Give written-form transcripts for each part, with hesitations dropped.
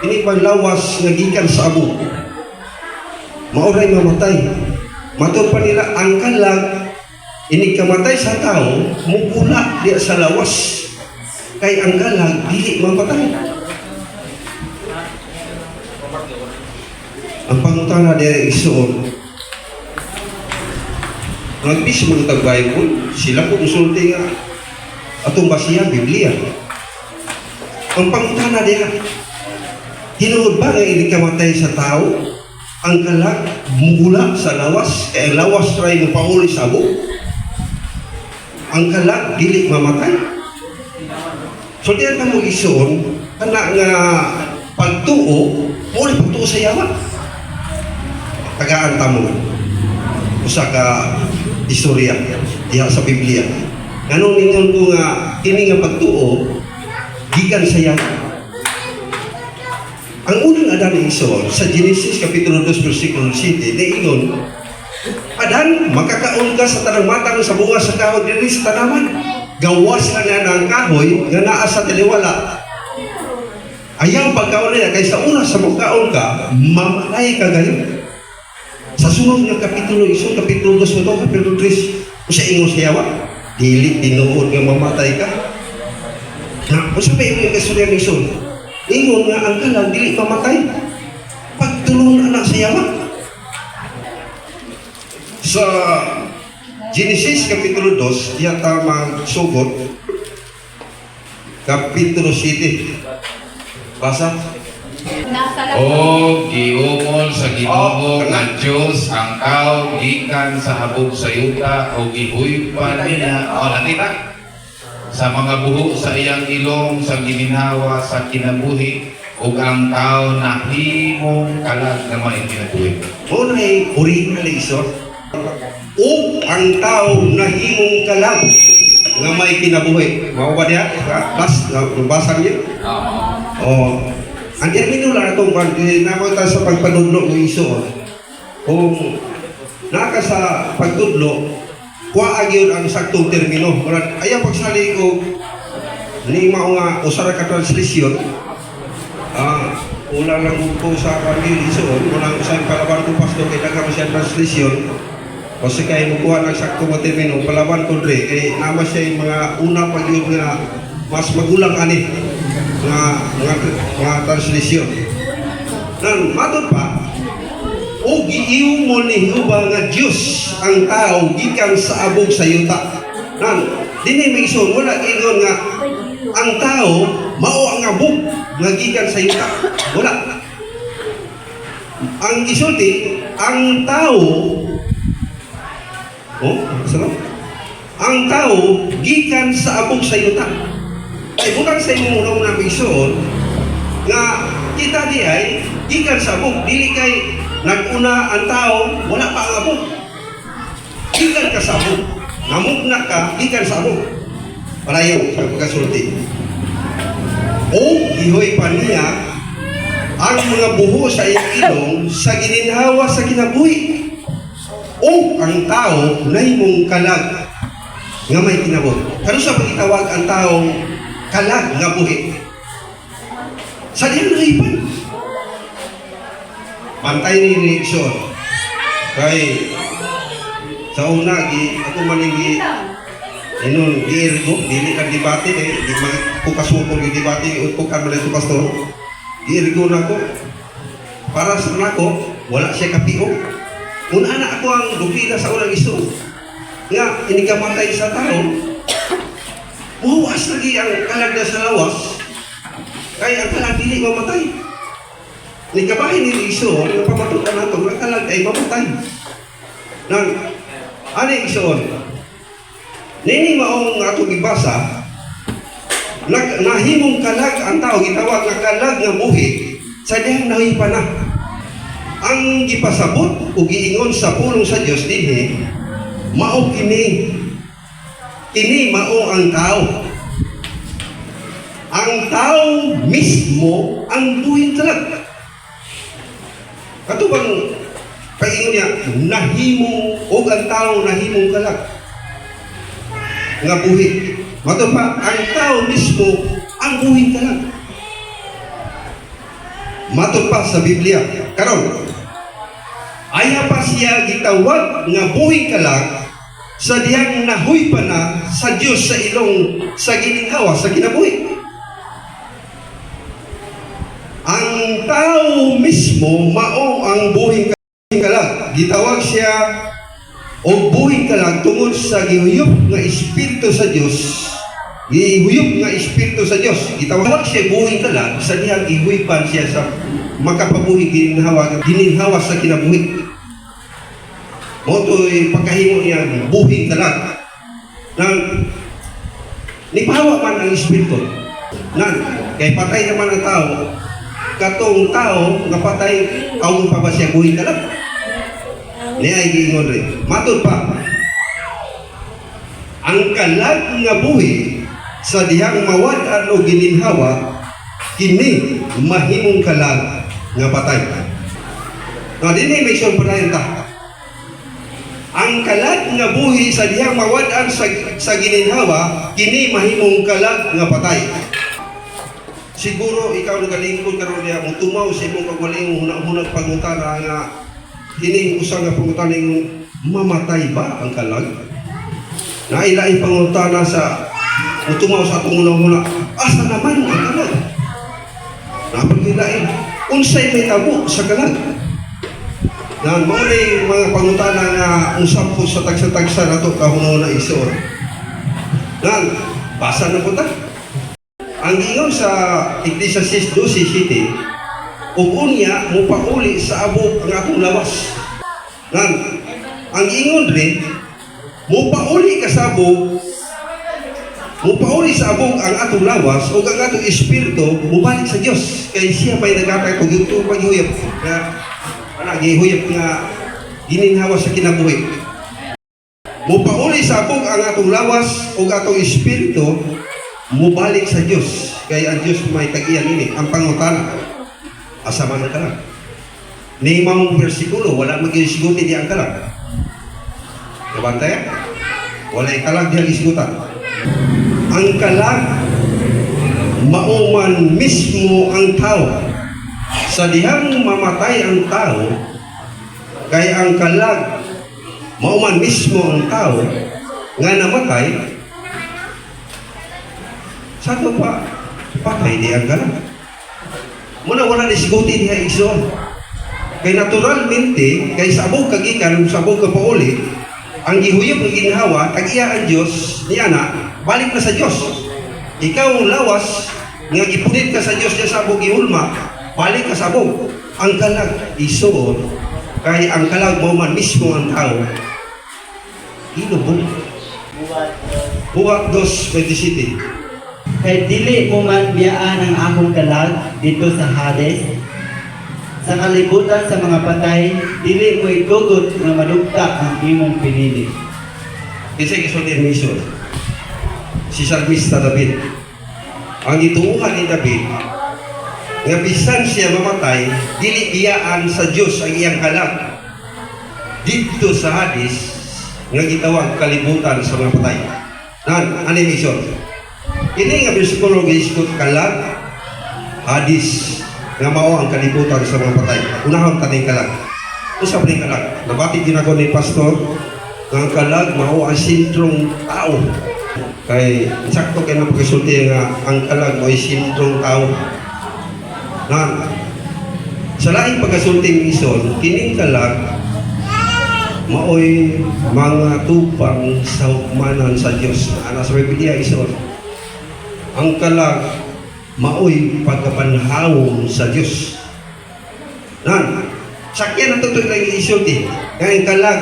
Ini bang lawas nga gikan sa abo, mao ray mamatay. Matod pa nila, ang kalag ini kamatay sa tao, mugula diya sa lawas. Kay ang kalag dili mamatay. Ang pangutana diya, igsoon, nagbis mo tag Bible, sila po musulti nga atong basihan Biblia. Ang pangutana diya, tinuod ba nga ini kamatay sa tao, ang kalag mugula sa lawas, kay ang lawas ray mopauli sa abo? Ang kalag dili mamatay. So diyan ka mo, igsoon, kana nga pagtuo, mo ni pagtuo sa yawa. Tagaan ta mo usa ka istorya diha sa Biblia. Nganong ningon ko nga kini nga pagtuo gikan sa yawa? Ang unang Adan, igsoon, sa Genesis Kapitulo 2 versikulo 7, niingon, "Adan, makakaon ka sa tanang matang sa bunga sa kahoy diri sa tanaman. Gawas lang nga ang kahoy nga naa sa taliwala. Ayaw pagkaon niya, kay sa oras sa magkaon ka, mamatay ka gayon." Sa sunod nga kapitulo, isong kapitulo 2 mo to, kapitulo 3, usa ingon sa yawa, "Dili tinuod nga mamatay ka." Na, usa pa yung kasurian ni Ison? Ingon nga ang kalag dili mamatay. Pagtulon anak sa yawa. Sa Genesis Kapitulo 2, diya ta magsugot, Kapitulo 7. Basa. Nasa O giungol sa Ginoo Oh, nga Dios ang tao gikan sa habog sa yuta o gihuypan niya o nakita sa mga buho sa iyang ilong sa gininhawa sa kinabuhi, ug ang tao nahimong kalag nga may kinabuhi. Mao na original, igsoon. "Ug ang tao nahimong kalag nga may kinabuhi." Mao ba diha? Bas, nabasa niyo? Oh, ang termino lang itong kwan, namo ta sa pagpanudlo ng igsoon. Kung naka sa pagtudlo, kuha gyud ang saktong termino. Murag ayaw pagsalig og ni mao nga usa ra ka translation. Ah, wala lang ko sa kwan gyud, igsoon, wala ko sa palaban ko, pastor, kay daghan siya translation. Kasi kay mo kuha ng sakto mo termino, palaban ko dre kay nama siya yung mga una pa gyud nga mas magulang ani nga mga translation. Nan matod pa, "O giiwmo ni Jehova nga Dios ang tao gikan sa abog sa yuta." Nan dinhi may igsoon, wala ingon nga ang tao mao ang abog nga gikan sa yuta. Wala. Ang gisulti, ang tao, oh, sarap. Ang tao gikan sa abog sa yuta. Ay butang sa imong unang igsoon nga kita di ay gikan sa abog, dili kay nag-una ang tao, wala pa ang abog. Gikan ka sa abog. Namugna ka gikan sa abog. Palayo sa pagkasulti. "O gihoy pa niya ang mga buho sa iyang ilong sa gininhawa sa kinabuhi. O ang tao nahimong kalag nga may kinabuhi." Kano sa pagitawag ang taong kalag nga buhi? Sa diyang nahipan. Pantay ni igsoon. Kay sa una gi ako maning gi inon giirgo, dili lang debate eh, di man ko kasukol gi debate, utukan man ito, pastor. Giirgo na ko. Para sa nako, wala siya kapio. Kung ana ako ang doktrina sa unang iso, nga inikamatay sa tao, buwas lagi ang kalag na sa lawas, kay ang kalag dili mamatay. Ni kabahin ni igsoon, nga pamatutan nato, nga kalag ay mamatay. Nang, ani, igsoon, nini maong atong gibasa, nahimong kalag ang tao, gitawag nga kalag nga buhi, sa dihang nahipa na. Ang gipasabot o giingon sa pulong sa Dios dinhi, mao kini. Kini mao ang tao. Ang tao mismo ang buhing kalag. Kato bang paingon niya, nahimong, og ang tao nahimong kalag nga buhi. Mato pa, ang tao mismo ang buhing kalag. Matod pa sa Biblia. Karon, ayha pa siya gitawag nga buhi kalag sa dihang nahuypan na sa Dios sa ilong sa gininhawa sa kinabuhi. Ang tao mismo mao ang buhing kalag. Gitawag siya og buhing kalag tungod sa gihuyop nga espiritu sa Dios. Gihuyop nga espiritu sa Dios. Gitawag siya buhing kalag sa dihang gihuypan siya sa makapabuhi, gininhawa, gininhawa sa kinabuhi. Mao to'y pagkahimo niya buhing kalag. Nang nipahawa man ang espiritu. Nan, kay patay naman ang tao, katong tao nga patay, tawag pa ba siya buhing kalag? Niya ay giingon rin. Matod pa, ang kalag nga buhi sa dihang mawad-an o gininhawa, kini mahimong kalag nga patay. Nga dinhi may pa ta. Ang kalag nga buhi sa dihang mawad-an sa gininhawa, kini mahimong kalag nga patay. Siguro ikaw nagalingkod karon diha, mo tumaw sa imong kagalingon hunahunag pangutana nga kining usa nga pangutana ingon, "Mamatay ba ang kalag?" Nailaing pangutana sa mutumaw sa atong hunahuna, "Asa naman ang kalag?" Napaghilain, unsay may tabo sa kalag? Na mao na yung mga pangutana nga usap po sa tagsa-tagsa nato kahunahuna, igsoon. Nan, basa na po ta. Ang giingon sa Ecclesiastes 12:7, ug unya mopauli sa abog ang atong lawas. Nan, ang giingon rin, mopauli ka sa abog, mopauli sa abog ang atong lawas ug ang atong espiritu mobalik sa Dios kay siya pa'y naghatag og yugto paghuyop nga ana gihuyop nga gininhawa sa kinabuhi. Mopauli sa abog ang atong lawas ug atong espiritu mobalik sa Dios kay ang Dios may tag-iya nini. Ang pangutana, asa man ang kalag? Ni maong bersikulo, wala magisiguti di ang kalag. Nabantay? Wala kalag diha gisigutan. Ang kalag mauman mismo ang tao. Sa dihang mamatay ang tao, kay ang kalag mauman mismo ang tao nga namatay, sa ato pa, patay di ang kalag. Muna wala ni siguti diha, igsoon. Kay naturalmente, kay sa abog kagikan, sa abog ka pauli, ang gihuyop ng ginhawa, tag-iya ang Diyos, niya na, balik na sa Diyos. Ikaw lawas, nga gipunit ka sa Diyos diya sa abog gihulma, balik ka sa abog. Ang kalag, igsoon, kay ang kalag mo man mismo ang tao, ilubog. Buhat 2:27. Kay dili mo man biyaan ang akong kalag didto sa Hades. Sa kalibutan sa mga patay, dili mo itugot nga malugta ang imong pinili. Kasi gisulti ni Mission, si Salmista David. Ang gituuhan ni David, nga bisan siya mamatay, dili biyaan sa Dios ang iyang kalag didto sa Hades nga gitawag kalibutan sa mga patay. Nan, ano yung mission? Kini nga bersikulo giisgot kalag, Hades, nga mao ang kalibutan sa mga patay. Unahon taning kalag. Unsa pa ning kalag? Nabati din ako ni pastor nga ang kalag mao ang sentrong tao. Kay sakto kay na pagkasulti nga ang kalag mo'y sentrong tao. Nan, sa laing pagkasulti mison, kining kalag maoy mga tupang sa hukmanan sa Dios. Ana sa Biblia, ison. Ang kalag maoy pagkapanhawon sa Dios. Nan, sakyan na totoo lang isulti. Kaya ang kalag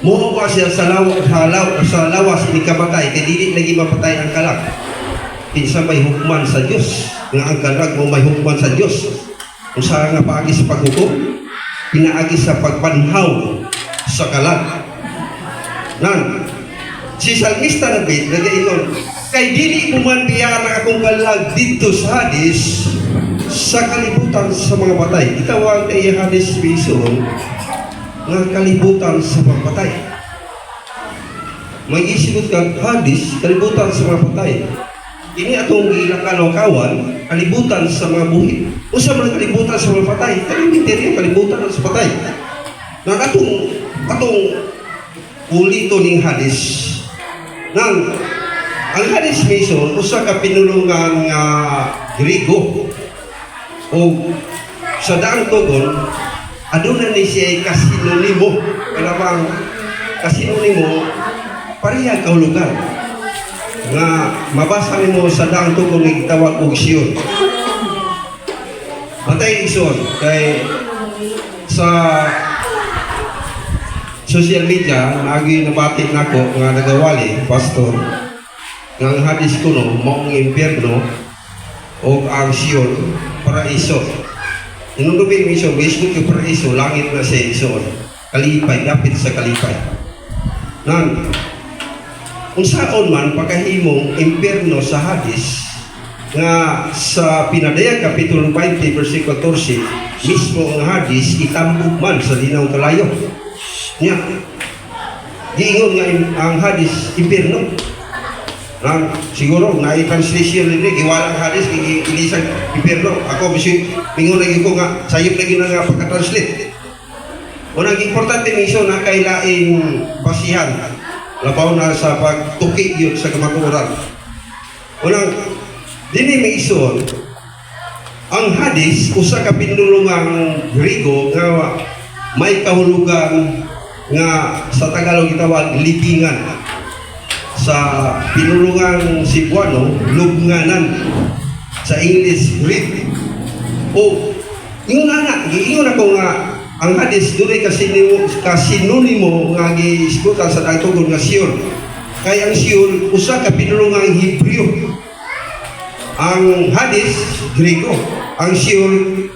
mo ba siya sa lawas ini kamatay kay dili lagi mapatay ang kalag. Kinsa may hukman sa Dios? Nga ang kalag mo may hukman sa Dios. Unsa nga paagi sa paghukom? Pinaagi sa pagpanhaw sa kalag. Nan, si Salmista David nagaingon, kay dili mo man biyaan ang akong kalag didto sa Hades, sa kalibutan sa mga patay. Itawag kay Hades, bison, nga kalibutan sa mga patay. Mag-isigot ka, Hades, kalibutan sa mga patay. Ini atong gilakalawkawan, kalibutan sa mga buhi. Usa man ang kalibutan sa mga patay. Kaning misteryo, kalibutan sa patay. Na atong atong ulito ning Hades. Nang ang Hades Mason usa ka pinulungan nga Griego o sa Daang Tugon aduna ni siya kasinonimo, kanabang kasinonimo, pareha kahulugan nga mabasa nimo sa Daang Tugon nga gitawag og Sheol. Matay, igsoon, kay sa social media naagi nabati nako nga nagawali pastor nga ang Hades kuno maong impyerno o ang Sheol paraiso. Inundubi mi iso, mismo yung paraiso, langit na siya, igsoon. Kalipay, dapit sa kalipay. Nan, unsaon man pagkahimong impyerno sa Hades nga sa Pinadayag Kapitulo 20 versikulo 14 mismo ang Hades itambok man sa linawng kalayo? Nya, giingon nga ang Hades impyerno. Nang siguro na i-translation nila giwala ang Hades, giilisang impyerno. Ako bisig mingon lagi ko nga sayop lagi na nga pagka-translate. Unang importante miso na kailaing basihan labaw na sa pagtuki yun sa kamatuoran. Unang dini may isuon ang Hades usa ka pinulungang Griego nga may kahulugan nga sa Tagalog gitawag libingan, sa pinulungang Cebuano lubnganan, sa English grave. O ingon ana, giingon ako nga ang Hades dunay kasinimo kasinonimo nga giisgutan sa Daang nga Sheol, kay ang Sheol usa ka pinulungang Hebreo. Ang Hades Griego, ang Sheol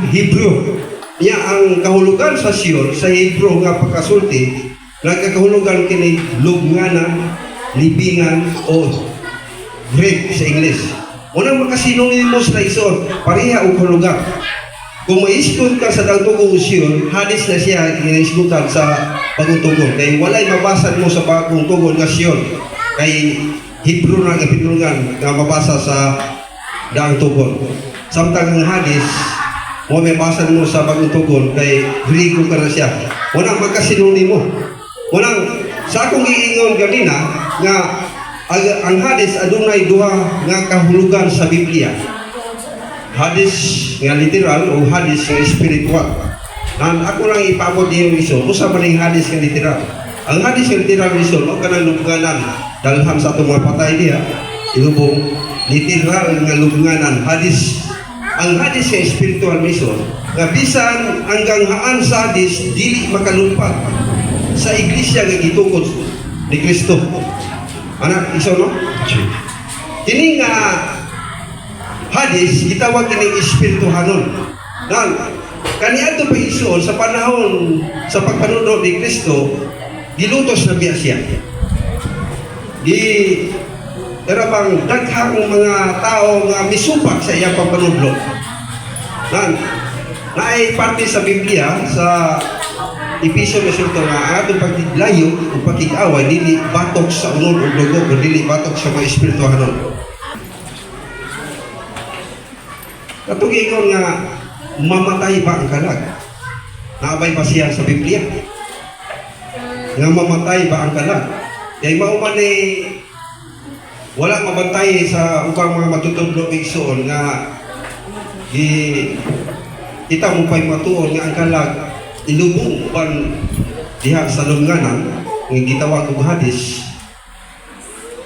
Hebreo. Nya ang kahulugan sa Sheol sa Hebreo nga pagkasulti nagkakahulugan kini lubnganan, libingan o grave sa English. Unang makasinunimo sa ison, pareha og kahulugan. Kung maisgot ka sa Daang Sheol, Hades na siya ginaisgutan sa Bagong Tugon. Kay walay mabasa mo sa Bagong Tugon nga Sheol. Kay Hebrew na nga pinulungan nga mabasa sa Daang Tugon. Samtang ang Hades, mo may basa mo sa Bagong Tugon kay Griego ka na siya. Unang magkasinunimo. Unang sa akong giingon ganina nga ang Hades adunay duha nga kahulugan sa Biblia. Hades nga literal o Hades nga spiritual. Nan ako lang ipabot niyo iso, usa man ning Hades nga literal. Ang Hades nga literal iso mao kanang lubnganan, dalhan sa atong mga patay diha, ilubong, literal nga lubnganan, Hades. Ang Hades nga spiritual miso, nga bisan hanggang haan sa Hades dili makalumpat sa iglesia nga gitukod ni Kristo. Ana, iso no? Kini nga Hades, gitawag kining espirituhanon. Nan, kaniadto pa isuon sa panahon sa pagpanuno ni Kristo, gilutos na biya siya. Gi Pero bang daghang mga tao nga misupak sa iyang pagpanudlo. Nan, naay parte sa Biblia sa Episo resulta nga ang atong paglayo o pakig-away dili batok sa unod o dugo o dili batok sa mga espirituhanon. Katong ingon nga mamatay ba ang kalag? Naabay pa siya sa Biblia nga mamatay ba ang kalag? Kay mao man ni wala mabantay sa ubang mga matutudlo igsoon nga gi kita mo pa'y matuon nga ang kalag ilubong uban diha sa lubnganan nga gitawag og Hades,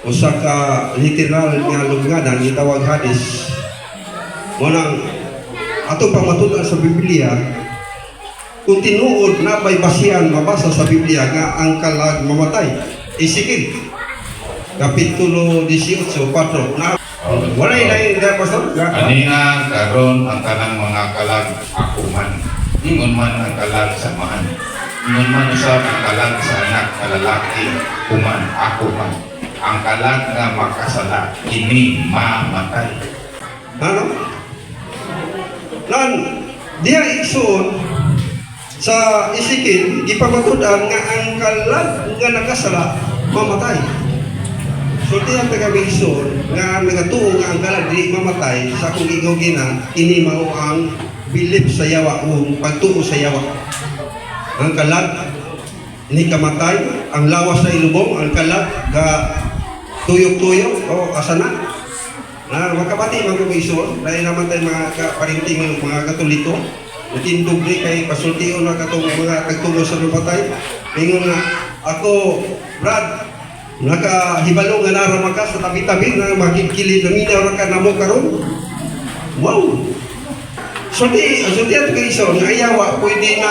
usa ka literal nga lubnganan gitawag Hades. Mo nang ato pamatud-an sa Biblia kung tinuod na may basihan mabasa sa Biblia nga ang kalag mamatay. Ezekiel Kapitulo 18:4 na walay lain da, pastor. Ania karon ang tanang mga kalag ako man. Ingon man ang kalag sa amahan. Ingon man usab ang kalag sa anak nga lalaki kuman ako man. Ang kalag nga makasala kini mamatay. Ano? Nan diha igsoon sa Ezekiel gipamatud-an nga ang kalag nga nakasala mamatay. Sulti ang taga-Bison nga nagatuo nga ang kalag dili mamatay sa akong giingon gina, ini mao ang belief sa yawa o pagtuo sa yawa. Ang kalag ni kamatay, ang lawas sa ilubong, ang kalag ga tuyok-tuyok o asa na. Na makabati man ko ison, dahil naman tayo mga kaparinting mga Katoliko, natindog di kay pasultion na katong mga tagtulo sa patay. Ingon nga ako, Brad, nakahibalo nga narama ka sa tabi-tabi na makikili naminaw ra ka namo karon. Wow. So di ato kay ison nga ayawa pwede na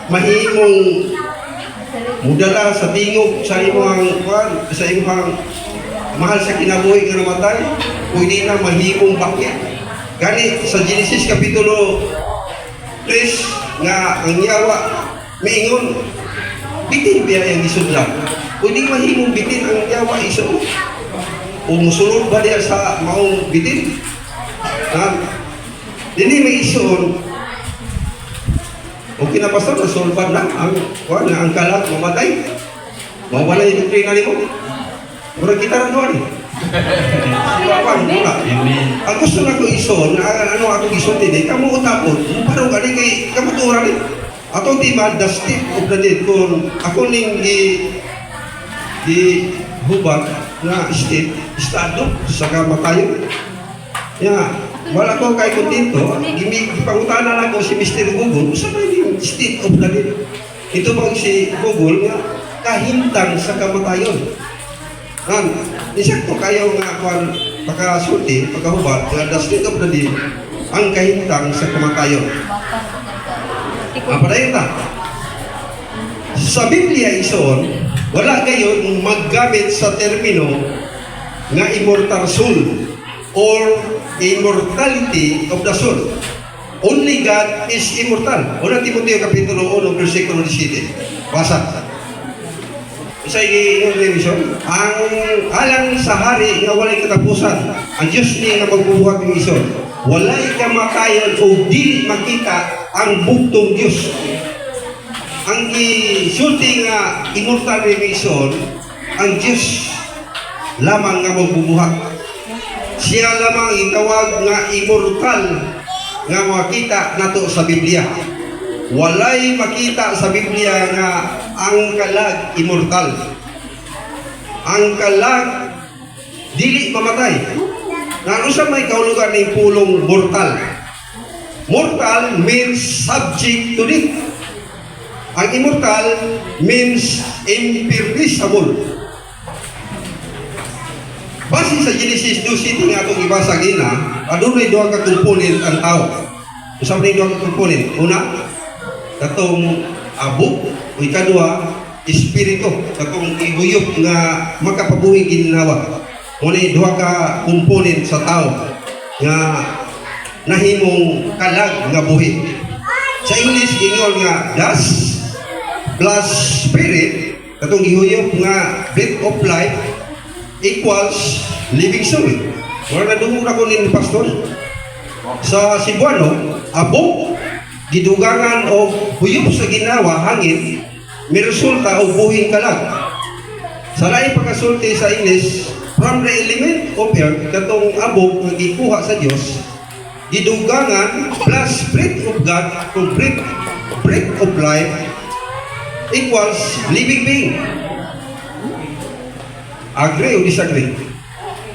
mahimong mudala sa tingog sa imong kwan, sa imong mahal sa kinabuhi nga namatay, pwede na mahimong bakya. Gani sa Genesis Kapitulo 3 nga ang yawa miingon, "Bitin biya ang gisudlan." Pwede mahimong bitin ang yawa iso. O musulod ba diya sa maong bitin? Na, dini may isuon. Okay na, pastor, nasolban na ang kuan nga ang kalat mamatay. Mawala yung doktrina nimo. Murag kita ra doon eh. Silapan, mura. Amen. Ang gusto na ko ison, na ano ako ison din, kamo utapon, parang gani kay kamaturan ni. Atong tema, the state of the dead, kung ako ning gi hubag na state, estado, sa kamatayon. Ya, wala ko kay kontento, gimi gipangutana lang ko si Mr. Google, usa man yung state of the dead? Ito bang si Google nga kahimtang sa kamatayon. Nan, insakto kayo nga kuan pagkasulti, pagkahubad, nga the state of the dead, ang kahimtang sa kamatayon. Ang padayon ta. Sa Biblia ison, wala gayon maggamit sa termino nga immortal soul or immortality of the soul. Only God is immortal. Una Timoteo Kapitulo 1, versikulo 17. Basa. Sa ingon revision, ang alang sa hari nga walay katapusan, ang Diyos ni nga magbubuhat ng ison, walay kamatayon o dili makita ang bugtong Diyos. Ang gisulti nga immortal revision, ang Diyos lamang nga magbubuhat. Siya lamang itawag nga immortal nga makita nato sa Biblia. Walay makita sa Biblia nga ang kalag immortal. Ang kalag dili mamatay. Na sa may kahulugan ng pulong mortal? Mortal means subject to death. Ang immortal means imperishable. Base sa Genesis 2 nga atong ibasa gina, adunay duha ka component ang tao. Usa man duha ka component. Una, katong abog, o ikaduha, espiritu, katong ihuyop nga makapabuhi ginhawa. Muna duha ka component sa tao nga nahimong kalag nga buhi. Sa English ingon nga dust plus spirit, katong gihuyop nga breath of life, equals living soul. Wala na dungog ako ni pastor. Sa Cebuano, abog gidugangan og huyop sa ginawa, hangin, may resulta og buhing kalag. Sa laing pagkasulti sa English, from the element of earth, katong abog nga gikuha sa Dios, gidugangan plus breath of God to breath of life equals living being. Agree o disagree?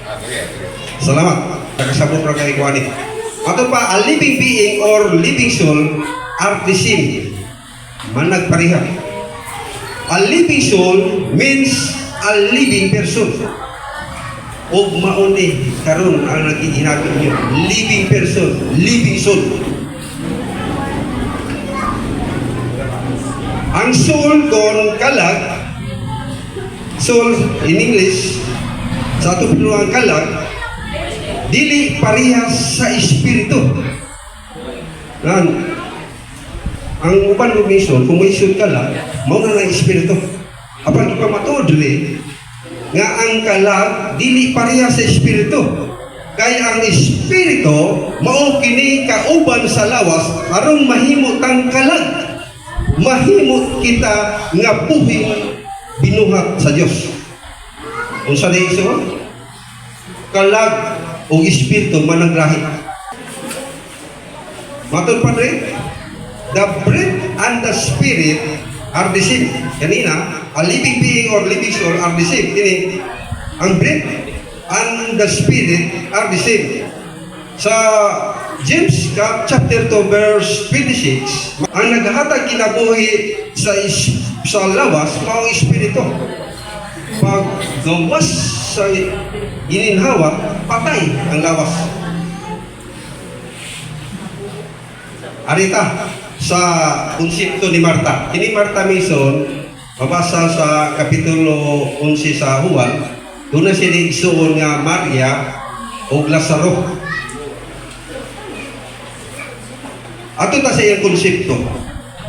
Agree, agree. Salamat. Nakasabot ra kay kuani. Ato pa, a living being or living soul are the same. Managpareha. A living soul means a living person. Og mauni karon ang nagiginabi niyo. Living person, living soul. Ang soul kon kalag, soul in English, sa ato ang kalag, dili parehas sa espiritu. Nan, ang uban mo mission, kung may soul kalag, mao na ang espiritu. Apan ipamatuod diri nga ang kalag dili pareha sa espiritu. Kay ang espiritu mao kini kauban sa lawas aron mahimo tang kalag. Mahimo kita nga buhing binuhat sa Dios. Unsa ni iso? Kalag o espiritu managlahi. Matod pa rin, the breath and the spirit are the same. Kanina, a living being or living soul are the same. Kini, ang breath and the spirit are the same. Sa James chapter 2 verse 26, ang naghatag kinabuhi sa lawas mao ang espiritu. Pag gawas sa gininhawa, patay ang lawas. Arita sa konsepto ni Marta. Kini Marta Mason, mabasa sa Kapitulo 11 sa Juan, doon na siya igsuon nga Maria o Lazaro. Ato ta sa iyang konsepto.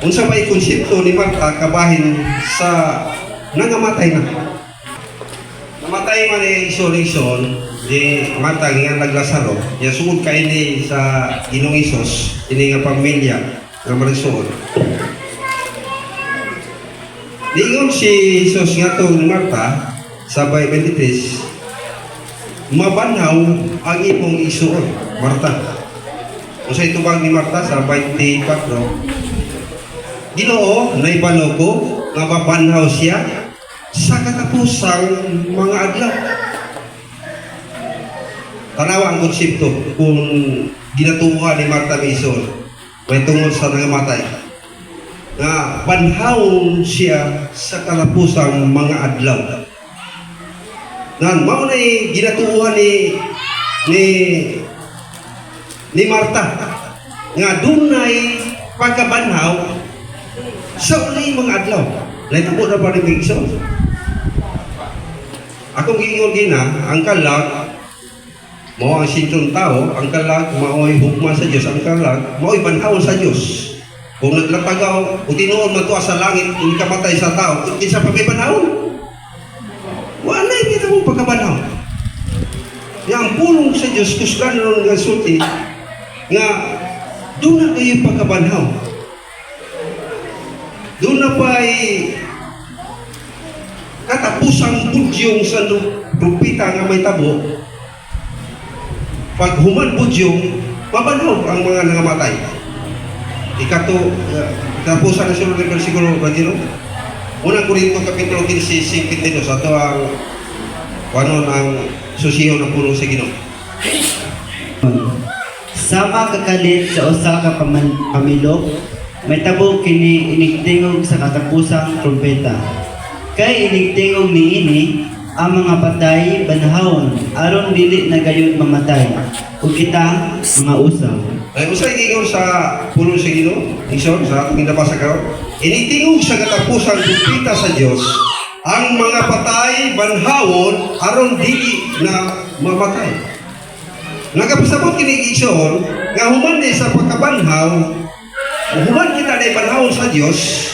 Unsa may konsepto ni Marta kabahin sa nangamatay na. Namatay man ni Ison di Marta nga nag Lazaro. Ya sugod kay ni sa Ginoong Hesus ini nga pamilya nga marisuod. Niingon si Jesus nga ni Marta sa 23, mabanhaw ang imong isuon, Marta. Unsay tubag ni Marta sa 24? Ginoo, naibalo ko nga mabanhaw siya sa katapusang mga adlaw. Tanawa ang konsepto kung ginatuwa ni Marta Mason may tungod sa nangamatay nga banhawon siya sa katapusang mga adlaw. Nan mao na ginatuohan ni Marta nga dunay pagkabanhaw sa uli mga adlaw. Naitabo na pa rin may igsoon. Akong giingon gina, ang kalag mao ang sintrong tao, ang kalag mao'y hugma sa Dios, ang kalag mao'y banhaw sa Dios. Kung naglatagaw o tinuod man tuwa sa langit, kung kamatay sa tao, kinsa pa may banhawon? Wala kita mo pagkabanhaw. Nga ang pulong sa Dios kusgan ron nga sulti nga doon na kayo pagkabanhaw. Doon na pa'y katapusang budyong sa trumpita nga may tabo. Pag human budyong, mabanhaw ang mga nangamatay. Ikato, katapusan na siguro ng versikulo, Brother. Unang Korinto, Kapitulo 15, 52, ato ang ano ang susiyo ng pulong sa Ginoo. Sama kakalit sa usa ka pamilok, may tabo kini inigtingog sa katapusang trumpeta. Kay inigtingog niini ang mga patay banhawon aron dili na gayud mamatay ug kita mga usaw. Ay, usay giingon sa pulong sa Ginoo, Ison, sa atong ginabasa karon, initingog sa katapusang trumpeta sa Dios, ang mga patay banhawon aron dili na mamatay. Nagapasabot kini Ison nga human ni sa pagkabanhaw, human kita na banhawon sa Dios,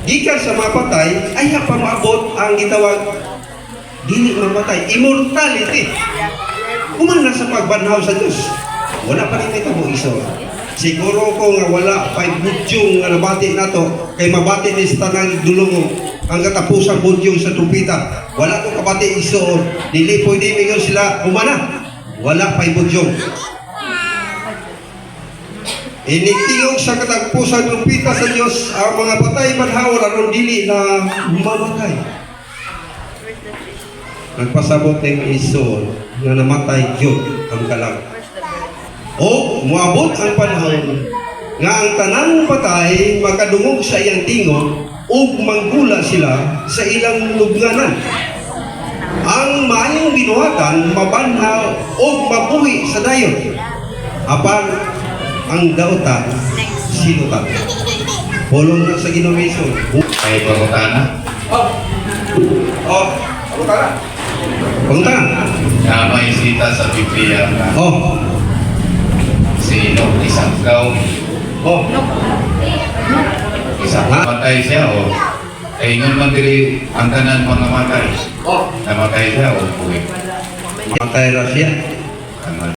gikan sa mga patay, ay pa maabot ang gitawag dili mamatay, immortality. Human na sa pagbanhaw sa Dios. Wala pa rin ito iso. Siguro ko nga wala pa'y budyong nga nabati nato kay mabati ni sa tanang dulungo ang katapusang budyong sa trumpita. Wala ko kabati iso. Dili pwede mingon sila humana. Wala pa'y budyong. Initingog sa katagpusan trumpita sa Dios ang mga patay banhawon aron dili na mamatay. Nagpasabot ng iso nga namatay gyud ang kalag. O moabot ang panahon nga ang tanang patay makadungog sa iyang tingog ug manggula sila sa ilang lubnganan. Ang maayong binuhatan mabanhaw ug mabuhi sa dayon. Apan ang dautan silutan. Pulong na sa Ginoo Hesus. Ay, pangutana. Oh, pangutana. Pangutana. Na may sita sa Biblia nga si Enoch isang daw, isang matay siya o ay ingon man diri ang tanan mga matay. Namatay siya o buhi. Matay ra siya. Tama.